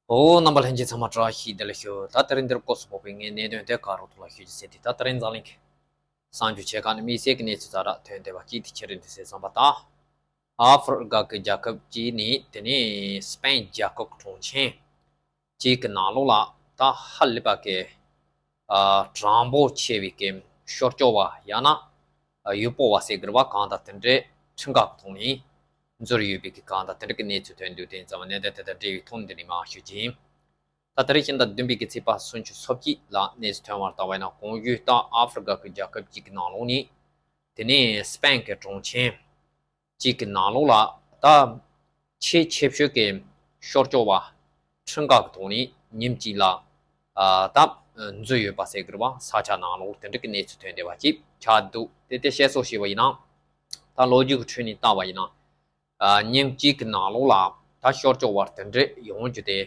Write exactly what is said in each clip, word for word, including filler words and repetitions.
ཨོ། རྣམ་པ་ལྷན་རྒྱས་ཚང་མ་བཀྲ་ཤིས་བདེ་ལེགས་ཞུ། ད་དེ་རིང་འདིར་སྐོར་སུ་ཕོག་པའི་ངའི་གནད་དོན་དེ་ག་རུ་ཐུག་ལ་ཞུ་རྒྱུ་ཟེར་དུས། ད་དེ་རིང་འཛམ་གླིང་གི་གསར་འགྱུར་ཆེ་ཁག་ནས་དམིགས་བསལ་གྱི་གནས་ཚུལ་ཛ་དྲག་ཐོན་བསྡད་པ་གཅིག་དེ་ཅི་རེད་འདུག་ཟེར་བསམ་པ་དང་། ཨ་ཧྥེ་རི་ཁ་གི་རྒྱལ་ཁབ་གཅིག་ནས་དེ་ནས་སི་པེན་རྒྱལ་ཁབ་གྲོང་ཁྱེར་གཅིག་གི་ནང་ལོགས་ལ་ད་ཧ་ལས་པ་གི་ཨ་གྲངས་འབོར་ཆེ་བའི་གི་ཤོར་སྐྱོ་བ་ཡང་ན་ཡུལ་སྤོ་བ་ཟེར་དགོས་པ་གང་དང་དེ་འདྲའི་ཁྲིམས་འགལ་གྱི་ཐོག་ནས་འཛུལ་ཡོད་པའི་གི་གང་དང་དེ་འདྲ་གི་གནས་ཚུལ་ཐོན་འདུག་དེ་ཙམ་གནད་དོན་དེ་དང་འབྲེལ་བའི་ཐོག་འདི་ནས་མར་ཞུ་རྒྱུ་ཡིན། ད་ལྟ་རེས་ཤིང་ཟླ་བདུན་པའི་གི་ཚེས་པ་སུམ་ཅུ་སོ་གཅིག་ལ་གནས་ཚུལ་ཐོན་པར་ལྟ་བ་ཡིན་ན། གོང་ཞུས་ལྟར་ཨ་ཧྥེ་རི་ཁ་གི་རྒྱལ་ཁབ་གཅིག་གི་ནང་ལོགས་ནས་དེ་ནས་སི་པེན་གྱི་གྲོང་ཁྱེར་གཅིག་གི་ནང་ལོགས་ལ་ད་ཆེས་ཆེ་ཤོས་ཀྱི་ཤོར་སྐྱོ་བ་ཁྲིམས་འགལ་གྱི་ཐོག་ནས་ཉིན་གཅིག་ལ་ཨ་ད་འཛུལ་ཡོད་པ་ཟེར་དགོས་པ། ས་ཆ་ནང་ལོགས་དེ་འདྲ་གི་གནས་ཚུལ་ཐོན་བསྡད་པ་ཅིག་ཆགས་འདུག་དེ་དེ་བཤད་སྲོལ་བྱས་པ་ཡིན་ན། ད་ལོ་རྒྱུས་ཀྱི་ཁྲོད་ནས་བལྟ་བ་ཡིན་ན། ཨ་ཉིན་གཅིག་གི་ནང་ལོགས་ལ་ད་ཤོར་སྐྱོ་བ་དེ་འདྲ་ཡོང་རྒྱུ་དེ་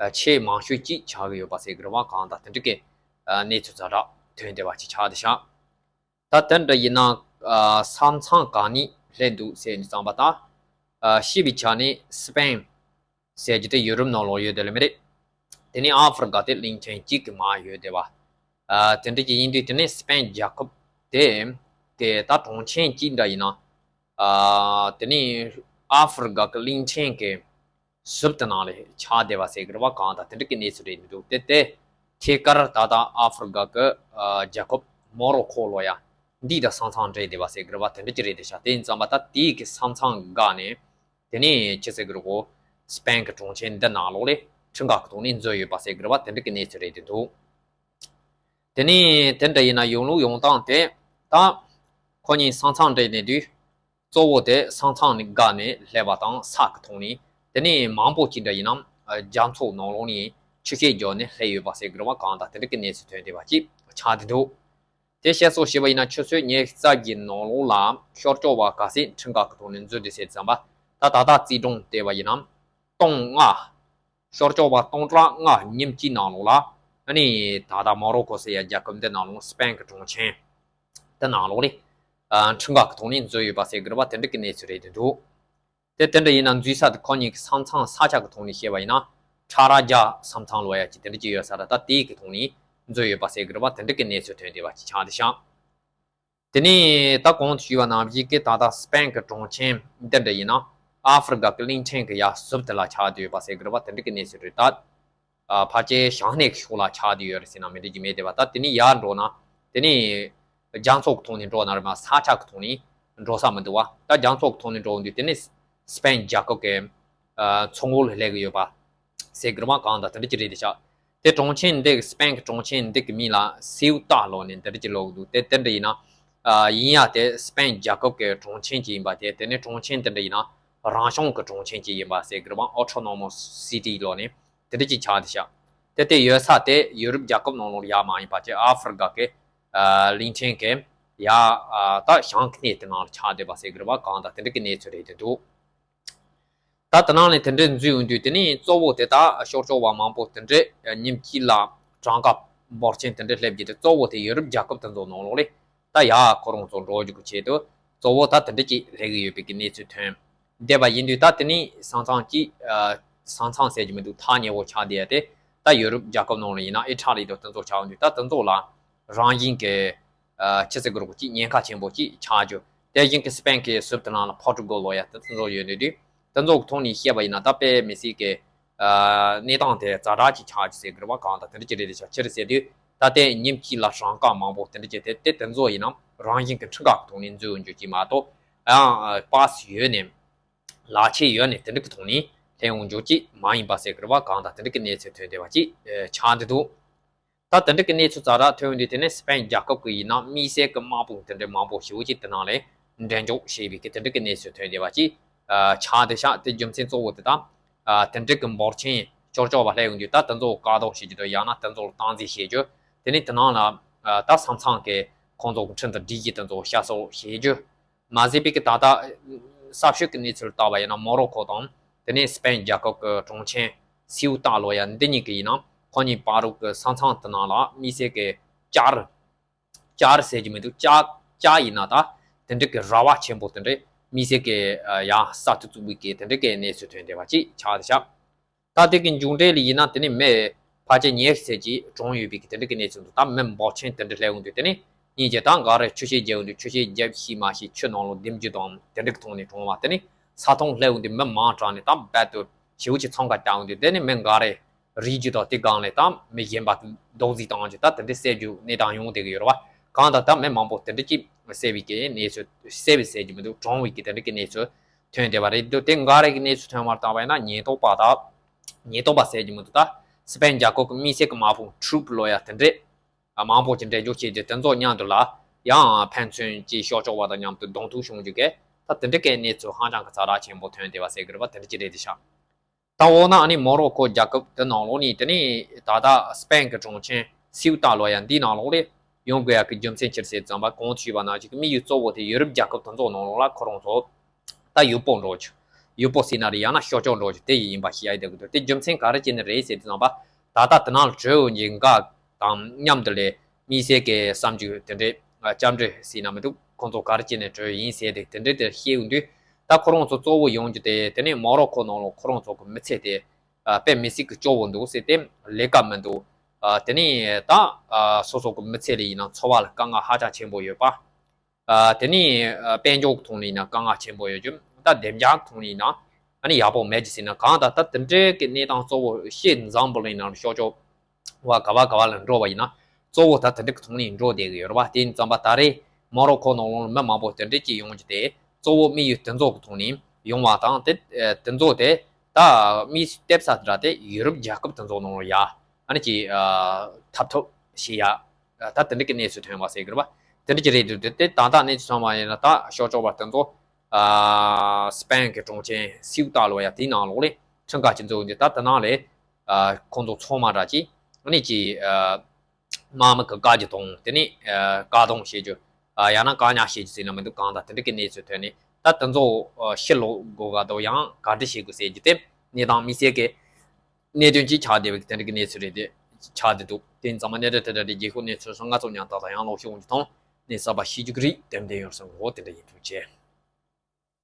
ཨ་ཆེས་མང་ཤོས་ཅིག་ཆགས་ཀྱི་ཡོད་པ་ཟེར་དགོས་པ་གང་དང་དེ་འདྲ་གི་ཨ་གནས་ཚུལ་ཛ་དྲག་ཐོན་བསྡད་པ་ཅིག་ཆགས་བསྡད་ཤག་ད་དེ་འདྲ་ཡིན་ན་ཨ་ས་མཚམས་གང་ནས་སླེབས་འདུག་ཟེར་ནས་བསམ་པ་དང་། ཨ་ཤེས་པའི་ཆ་ནས་སི་པེན་ཟེར་རྒྱུ་དེ་ཡུ་རོབ་ནང་ལོགས་ཡོད་དེ་ལ་མི་རེད། དེ་ནས་ཨ་ཧྥེ་རི་ཁ་དེ་གླིང་ཕྲན་གཅིག་གི་མར་ཡོད་དེ་བ། ཨ་དེ་འདྲ་ཅིག་ཡིན་དུས་དེ་ནས་སི་པེན་རྒྱལ་ཁབ་དེ་གི་ད་གྲོང་ཁྱེར་གཅིག་འདྲ་ཡིན་ན། ཨ་དེ་ནས་ཨ་ཧྥེ་རི་ཁ་གི་གླིང་ཕྲན་གི་ཟུར་དེ་ནང་ལ་ཆགས་བསྡད་པ་ཟེར་དགོས་པ་གང་དང་དེ་འདྲ་གི་གནས་ཚུལ་རེད་འདུག་དེ་དེ་ཐད་ཀར་ད་ལྟ་ཨ་ཧྥེ་རི་ཁ་གི་ཨ་རྒྱལ་ཁབ་མོ་རོ་ཁོ་ལོ་ཡ་འདི་དང་ས་མཚམས་འབྲེལ་བསྡད་པ་ཟེར་དགོས་པ་དེ་འདྲ་ཅིག་རེད་དེ་ཤག་དེ་ཡིན་ཙམ་པ་ད་དེའི་གི་ས་མཚམས་འགག་ནས། དེ་ནས་ཅི་ཟེར་གི་རེད་གོ། སི་པེན་གི་གྲོང་ཁྱེར་འདི་ནང་ལོགས་ལས་ཁྲིམས་འགལ་གི་ཐོག་ནས་འཛུལ་ཡོད་པ་ཟེར་གི་རེད་བ། དེ་འདྲ་གི་གནས་ཚུལ་རེད་དེ་འདུག་དེ་ནས་དེ་འདྲ་ཡིན་ན་ཡོང་ལུགས་ཡོང་སྟངས་དེ་ད་ཁོ་གཉིས་ས་མཚམས་འབྲེལ་ནས་དུས་གཙོ་བོ་དེ་ས་མཚམས་ནས་བརྒལ་ནས་སླེབས་པ་དང་ས་གི་ཐོག་ནས། དེ་ནས་མང་པོ་ཅིག་འདྲ་ཡིན་ན་རྒྱ་མཚོ་ནང་ལོགས་ནས་ཆུ་ཤེལ་རྒྱག་ནས་སླེབས་ཡོད་པ་ཟེར་གི་རེད་བ། གང་དང་དེ་འདྲ་གི་གནས་ཚུལ་ཐོན་བསྡད་པ་ཅིག་ཆགས་བསྡད་འདུག་དེ་བཤད་སྲོལ་བྱས་པ་ཡིན་ན་ཆུ་ཚོད་ཉི་ཤུ་རྩ་བརྒྱད་ནང་ལོགས་ལ་ཤོར་སྐྱོ་བ་ག་ཚད་ཁྲིམས་འགལ་གྱི་ཐོག་ནས་འཛུལ་འདུག་ཟེར་ཙམ་པ། ད་ད་ལྟ་རྩིས་གྲངས་བལྟས་པ་ཡིན་ན་སྟོང་ལྔ། ཤོར་སྐྱོ་བ་སྟོང་ཕྲག་ལྔ་ཉིན་གཅིག་ནང་ལོགས་ལ་ཨ་ནི་ད་ལྟ་མོ་རོ་ཁོ་ཟེར་ཡ་རྒྱལ་ཁབ་འདི་ནང་ལོགས་སི་པེན་གྱི་གྲོང་ཁྱེར་འདི་ནང་ལོགས་ལ་ཨ་ཁྲིམས་འགལ་གྱི་ཐོག་ནས་འཛུལ་ཡོད་པ་ཟེར་གི་རེད་བ། དེ་འདྲ་གི་གནས་ཚུལ་རེད་དེ་འདུག་དེ་དེ་འདྲ་ཡིན་ན་འཛུལ་ས་དེ་ཁོ་གཉིས་ཀྱི་ས་མཚམས་ས་ཆ་གི་ཐོག་ནས་བཤད་པ་ཡིན་ན་ཁྲ་ར་རྒྱ་ས་མཚམས་ལོ་ཡ་ཅིག་དེ་འདྲ་ཅིག་ཡོད་ས་རེད། ད་དེའི་གི་ཐོག་ནས་འཛུལ་ཡོད་པ་ཟེར་གི་རེད་བ། དེ་འདྲ་གི་གནས་ཚུལ་ཐོན་བསྡད་པ་ཅིག་ཆགས་བསྡད་ཤག་དེ་ནས་ད་གོང་དུ་ཞུས་པ་ནང་བཞིན་གི་ད་ལྟ་སི་པེན་གི་གྲོང་ཁྱེར་འདི་འདྲ་ཡིན་ན་ཨ་ཧྥེ་རི་ཁ་གི་གླིང་ཕྲན་གི་ཡ་ཟུར་དེ་ལ་ཆགས་བསྡད་ཡོད་པ་ཟེར་གི་རེད་བ། དེ་འདྲ་གི་གནས་ཚུལ་རེད། ད་ཨ་ཕལ་ཆེར་བྱང་སྣེ་གི་ཕྱོགས་ལ་ཆགས་བསྡད་ཡོད་རེད་ཟེར་ན་མི་འགྲིག་གི་མེད་དེ་བ། ད་དེ་ནས་ཡར་འགྲོ་ན་དེ་ནས་རྒྱ་མཚོ་གི་ཐོག་ནས་འགྲོ་ན་རེད་མ། ས་ཆ་གི་ཐོག་ནས་འགྲོ་ས་མི་འདུག་བ། ད་རྒྱ་མཚོ་གི་ཐོག་ནས་འགྲོ་འདུག་དེ་ནས་སི་པེན་རྒྱལ་ཁབ་ཀྱི་ཨ་མཚོ་ངོས་ལ་སླེབས་ཀྱི་ཡོད་པ་ཟེར་གི་རེད་མ། གང་ལྟར་དེ་འདྲ་ཅིག་རེད་དེ་ཤག་དེ་གྲོང་ཁྱེར་འདི་གི་སི་པེན་གྱི་གྲོང་ཁྱེར་འདི་གི་མིང་ལ་སེའུ་ཏཱ་ལོ་ནས་འདི་འདྲ་ཅིག་ལབ་ཀྱི་འདུག་དེ་དེ་འདྲ་ཡིན་ན་ཨ་ཡིན་ཡ་དེ་སི་པེན་རྒྱལ་ཁབ་ཀྱི་གྲོང་ཁྱེར་ཅིག་ཡིན་པ། དེ་དེ་ནས་གྲོང་ཁྱེར་འདི་འདྲ་ཡིན་ན་རང་སྐྱོང་གི་གྲོང་ཁྱེར་ཅིག་ཡིན་པ་ཟེར་གི་རེད་མ། ཨོ་ཊོ་ནོ་མོ་སི་ཊི་ལབ་ནས་དེ་འདྲ་ཅིག་ཆགས་བསྡད་ཤག་དེ་དེ་ཡོད་ས་དེ་ཡུ་རོབ་རྒྱལ་ཁབ་ནང་ལོགས་ལ་ཡ་མ་ཡིན་པ་ཅིག་ཨ་ཧྥེ་རི་ཁ་གི་ཨ་གླིང་ཕྲན་གི་ཡ་ཨ་ད་བྱང་གི་སྣེ་དེ་ནང་ལ་ཆགས་བསྡད་པ་ཟེར་གི་རེད་བ། གང་ལྟར་དེ་འདྲ་གི་གནས་ཚུལ་རེད་དེ་འདུག་ད་དེ་ནང་ནས་དེ་འདྲའི་འཛུལ་ཡོང་དུས་དེ་ནས་གཙོ་བོ་དེ་དག་ཤོར་སྐྱོ་བ་མང་པོ་དེ་འདྲས་ཉིན་གཅིག་ལ་གྲངས་ཀ་འབོར་ཆེན་དེ་འདྲས་སླེབས་ཀྱི་དེ་གཙོ་བོ་དེ་ཡུ་རོབ་རྒྱལ་ཁབ་དེ་ཚོ་ནང་ལོགས་ལས་ད་ཡ་ཁོ་རང་ཚོ་འགྲོ་རྒྱུ་གི་ཆེད་དུ་གཙོ་བོ་ད་དེ་འདྲས་ཀྱི་སླེབས་ཀྱི་ཡོད་པའི་གི་གནས་ཚུལ་ཐོན་བསྡད་པ་ཡིན་དུས། ད་དེ་ནས་ས་མཚམས་ཀྱི་ས་མཚམས་ཟེར་གྱི་མི་འདུག་ཐག་ཉེ་བོ་ཆགས་བསྡད་ཡ་དེ་ད་ཡུ་རོབ་རྒྱལ་ཁབ་ནང་ལ་ཡིན་ན་ཨི་ཊ་ལི་དང་དེ་ཚོ་ཆགས་ཡོང་དུས། ད་དེ་ཚོ་ལ་རང་བཞིན་གྱི་ཨ་ཕྱི་སྲིད་ཀྱི་རོགས་ཀྱི་ཉེན་ཁ་ཆེན་པོ་ཅིག་ཆགས་རྒྱུ། དེ་བཞིན་གྱི་སི་པེན་གྱི་སུབ་དེ་ནང་ལ་པོར་ཊུ་གལ་ལོ་ཡ་དེ་ཚོ་ཡོད་ནི་དུས། དེ་ཚོ་གི་ཐོག་ནས་བཤད་པ་ཡིན་ན་ད་དཔེ་མི་སྲིད་ཀྱི་ཨ་གནས་སྟངས་དེ་ཛ་དྲག་ཅིག་ཆགས་ཀྱི་ཟེར་གི་རེད་བ། གང་ལྟར་དེ་འདྲ་ཅིག་རེད་དེ་ཤག་ཕྱིར་ཟེར་དུས་ད་ལྟའི་ཉིན་གཅིག་ལ་གྲངས་ཀ་མང་པོ་དེ་འདྲ་ཅིག་དེ་དེ་དེ་ཚོ་ཡིན་ན་རང་བཞིན་གྱི་ཁྲིམས་ཁང་གི་ཐོག་ནས་འཛུལ་ཡོང་རྒྱུ་ཅིག་མ་གཏོགས། ཡང་པ་སི་ཡོད་ནས་ལག་ཁྱེར་ཡོད་ནས་དེ་འདྲ་གི་ཐོག་ནས་སླེབས་ཡོང་རྒྱུ་ཅིག་མ་ཡིན་པ་ཟེར་གི་རེད་བ། གང་ལྟར་དེ་འདྲ་གི་གནས་ཚུལ་ཐོན་བསྡད་པ་ཅིག་ཆགས་བསྡད་འདུག་ད་དེ་འདྲ་གི་གནས་ཚུལ་ཛ་དྲག་ཐོན་ཡོང་དུས་དེ་ནས་སི་པེན་རྒྱལ་ཁབ་ཀྱི་ཡིན་ན་དམིགས་བསལ་གྱི་དམག་དཔུང་དེ་འདྲ་མང་པོ་ཞེ་པོ་ཅིག་དེ་ནང་ལ་འགྲེམས་འཇོག་བྱས་པའི་གི་དེ་འདྲ་གི་གནས་ཚུལ་ཐོན་བསྡད་པ་ཅིག་ཨ་ཆགས་བསྡད་ཤག་དེ་རྒྱུ་མཚན་གཙོ་བོ་དེ་དང་ཨ་དེ་འདྲ་གི་འབོར་ཆེན་ཤོར་སྐྱོ་བ་སླེབས་ཡོང་དུས། ད་དེ་ཚོ་བཀག་སྡོམ་བྱེད་རྒྱུ་དང་ཡང་ན་དེ་ཚོ་ལ་སྟངས་འཛིན་བྱེད་རྒྱུ། དེ་ནས་དེ་ནང་ལ་ཨ་ད་ས་མཚམས་ཀྱི་ཁོང་ཚོ་གི་ཁྲིམས་དང་སྒྲིག་གཞི་དེ་ཚོ་བསྐྱར་གསོ་བྱེད་རྒྱུ། མ་ཟད་པའི་གི་ད་ལྟ་གསར་ཤོས་ཀྱི་གནས་ཚུལ་ལྟ་བ་ཡིན་ན་མོ་རོ་ཁོ་དང་དེ་ནས་སི་པེན་རྒྱལ་ཁབ་ཀྱི་གྲོང་ཁྱེར་སིའུ་ཏཱ་ལོ་ཡ་འདི་གཉིས་ཀྱི་ཡིན་ན་ཁོ་གཉིས་བར་དུ་གི་ས་མཚམས་དེ་ནང་ལ་དམིགས་བསལ་གྱི་བསྐྱར་བསྐྱར་ཟེར་གྱི་མི་འདུག་བསྐྱར་བསྐྱར་ཡིན་ན་ད་དེ་འདྲ་གི་ར་བ་ཆེན་པོ་དེ་འདྲ་དམིགས་བསལ་གྱི་ཡང་གསར་དུ་བཙུགས་པའི་གི་དེ་འདྲ་གི་གནས་ཚུལ་ཐོན་བསྡད་པ་ཅིག་ཆགས་བསྡད་ཤག་ད་དེ་གི་མཇུག་འབྲས་ལ་ཡིན་ན་དེ་ནི་མི་ཕལ་ཆེར་ཉེར་ཚད་ཀྱིས་གྲོངས་ཡོད་པའི་གི་དེ་འདྲ་གི་གནས་ཚུལ་འདུག་ད་མི་འབོར་ཆེན་དེ་འདྲ་སླེབས་འོང་དུས་དེ་ནི་སྙིང་རྗེ། ད་འགའ་རེ་ཆུ་ཤེལ་རྒྱབ་འོང་དུས་ཆུ་ཤེལ་རྒྱབ་ཤེས་མ་ཤེས། ཆུ་ནང་ལོགས་ལྡིང་རྒྱུ་དང་དེ་འདྲ་གི་ཐོག་ནས་གྲོངས་པ། དེ་ནི་ས་ཐོག་སླེབས་འོང་དུས་མི་མང་དྲགས་ནས་ད་རྦད་དེ་ཞེ་པོ་ཅིག་འཚང་ཁ་བརྒྱབ་འོང་དུས་དེ་ནི་མི་འགའ་རེ་རིལ་རྒྱུ་དང་དེ་སྒང་ལས་ད་མི་གཞན་པ་རྡོག་རྫིས་བཏང་རྒྱུ། ད་དེ་འདྲ་བསད་རྒྱུ་གནས་སྟངས་ཡོང་བསྡད་ཀྱི་ཡོད་རེད་བ། གང་ལྟར་ད་མི་མང་པོ་དེ་འདྲ་ཅིག་བསད་པའི་གི་གནས་ཚུལ། བསད་པའི་ཟེར་གྱི་མི་འདུག་གྲོངས་པའི་གི་དེ་འདྲ་གི་གནས་ཚུལ་ཐོན་བསྡད་པ་རེད་འདུག་དེ་འགའ་རེ་གི་གནས་ཚུལ་ཐོན་པར་བརྟགས་པ་ཡིན་ན་ཉེན་རྟོག་པ་དང་། ཉེན་རྟོག་པ་ཟེར་གྱི་མི་འདུག་ད་སི་པེན་རྒྱལ་ཁབ་ཀྱི་དམིགས་བསལ་གྱི་དམག་དཔུང་ཊུ་རུབ་ལབ་ཡ་དེ་འདྲས་མང་པོ་ཅིག་འབྲེལ་འཇོག་བྱས་རྗེས་དེ་ཚོ་མཉམ་དུ་ལ་ཡང་ཕན་ཚུན་གྱི་ཤོག་ཆོག་པ་དང་མཉམ་དུ་གདོང་ཐུག་བྱུང་རྒྱུ་གས། ད་དེ་འདྲ་གི་གནས་ཚུལ་ཧ་ཅང་གི་ཛ་དྲག་ཆེན་པོ་ཐོན་བསྡད་པ་ཟེར་གི་རེད་པ། དེ་འདྲ་ཅིག་རེད་དེ་ཤག་ད་འོ་ན་ཨ་ནི་མོ་རོ་ཀོ་རྒྱལ་ཁབ་དེ་ནང་ལོགས་ནས་དེ་ནས་ད་ལྟ་སི་པེན་གྱི་གྲོང་ཁྱེར་སིའུ་ཏཱ་ལབ་ཡ་འདིའི་ནང་ལོགས་ལ་ཡོང་དགོས་ཡ་གི་རྒྱུ་མཚན་ཅི་རེད་ཟེར་ཙམ་པ། གོང་དུ་ཞུས་པ་ནང་བཞིན་གྱི་དམིགས་ཡུལ་གཙོ་བོ་དེ་ཡུ་རོབ་རྒྱལ་ཁབ་དེ་ཚོ་ནང་ལོགས་ལ་ཁོ་རང་ཚོ་ད་ཡུལ་པོ་འགྲོ་རྒྱུ། ཡུལ་པོ་ཟེར་ན་རེད། ཡང་ན་ཤོག་ཆོག་འགྲོ་རྒྱུ་དེ་ཡིན་པ་ཤེས་ཡ་ཡི་དེ་གི་འདུག་དེ་རྒྱུ་མཚན་ག་རེ་བྱས་ནས་རེད་ཟེར་དུས་ཙམ་པ། ད་ལྟ་དེ་ནང་ལ་བྲོས་འོང་རྒྱུ་འགའ་དང་མཉམ་དུ་ལས་དམིགས་བསལ་གྱི་བསམ་རྒྱུ་དེ་འདྲས་བཅར་འདྲི་ཟེར་ན་མི་འདུག་ཁོང་ཚོ་ག་རེ་བྱས་ནས་བྲོས་ཡིན་ཟེར་དེ་དེ་འདྲས་དེ་བཤད་ཡོང་དུས། ད་ཁོ་རང་ཚོ་གཙོ་བོ་ཡོང་རྒྱུ་དེ་དེ་ནས་མོ་རོ་ཁོ་ནང་ལོགས་ཁོ་རང་ཚོ་གི་མི་ཚེ་དེ་དཔེ་མི་སྲིད་ཀྱི་སྐྱོ་བོ་འདུག་ཟེར་ཏེ། ལས་ཀ་མི་འདུག་དེ་ནས་ད་སོ་སོ་གི་མི་ཚེ་ལ་ཡིན་ན་འཚོ་བ་ལ་དཀའ་ངལ་ཧ་ཅང་ཆེན་པོ་ཡོད་པ། དེ་ནས་དཔལ་འབྱོར་གྱི་ཐོག་ནས་ཡིན་ན་དཀའ་ངལ་ཆེན་པོ་ཡོད་རྒྱུ། ད་བདེ་འཇགས་ཐོག་ནས་ཡིན་ན་ཨ་ནི་ཡག་པོ་མེད་རྒྱུ་ཟེར་ན། གང་ལྟར་ད་དེ་འདྲའི་གི་གནས་སྟངས་གཙོ་བོ་ཤེས་འཛམ་བུ་གླིང་ནང་ལ་ཤོག་ཆོག་བ་ག་བ་ག་བ་ལ་འགྲོ་བ་ཡིན་ན་གཙོ་བོ་ད་དེ་འདྲའི་གི་ཐོག་ནས་འགྲོ་བསྡད་གི་ཡོད་རེད་བ། དེ་ཡིན་ཙམ་པ་ད་རེས་མོ་རོ་ཁོ་ནང་ལོགས་ལ་མི་མང་པོ་དེ་འདྲས་ཅིག་ཡོང་རྒྱུ་དེ་གཙོ་བོ་དམིགས་ཡུལ་དེ་ཚོ་གི་ཐོག་ནས་ཡོང་བ་དང་། དེ་དེ་ཚོ་དེ་ད་དམིགས་བསྡད་ས་དེ་འདྲ་དེ་ཡུ་རོབ་རྒྱལ་ཁབ་དེ་ཚོ་ནང་ལ་ཡ་ཨ་ནི་ཅིག་འཐབ་འཐབ་བྱེད་ཡ། ད་དེ་འདྲ་གི་གནས་ཚུལ་ཐོན་པ་ཟེར་གི་རེད་པ། དེ་འདྲ་ཅིག་རེད་འདུག་དེ་དེ་ད་ལྟ་གནས་ཚུལ་ཚང་མ་ཡིན་ན་ད་ཤོག་ཆོག་པ་དེ་ཚོ་སི་པེན་གྱི་གྲོང་ཁྱེར་སིའུ་ཏཱ་ལབ་ཡ་དེའི་ནང་ལོགས་ལས་ཁྲིམས་ཁང་གཅིག་འཛུགས་འདུག་ད་དེ་ནང་ལས་ཁོང་ཚོ་ཚང་མ་འདྲ་ཅིག་ཨ་ནི་ཅིག་དམག་མི་གི་བཀའ་བརྒྱུད་དང་དེ་ནས་བཀག་སྡོམ་བྱེད་རྒྱུ། ཡང་ན་བཀག་ཉར་བྱེད་རྒྱུ་ཟེར་ན་མི་འདུག་གང་ལྟར་དེ་འདྲ་གི་གནས་ཚུལ་ཐོན་ནས། ད་དེ་ཚོ་ཕྱིར་ལོག་དགོས་ག་དང་ཡང་ག་འདྲ་བྱེད་དགོས་ཟེར་རྒྱུ་དེ་གནས་སྟངས་དམིགས་བསལ་གྱི་གནད་དོན་གཅིག་ཆགས་བསྡད་པའི་དེ་འདྲ་གི་གནས་ཚུལ་རེད། དེ་ཆགས་བསྡད་འདུག་དེ་ཡིན་ཙང་མ་གནད་དོན་དེ་འདྲ་རེད། རྒྱལ་ཁབ་གནས་ཚུལ་སོགས་ང་ཚོ་མཉམ་དུ་ད་ཡང་ལོག་ཤོག་འོང་རྒྱུ་དང་། གནས་གསར་པ་ཤེས་རྒྱུ་གི་རིགས་དེ་འདྲ་ཡོང་སོང་གོ། དེ་འདྲ་ཡིན་ཐུགས་རྗེ་ཆེ།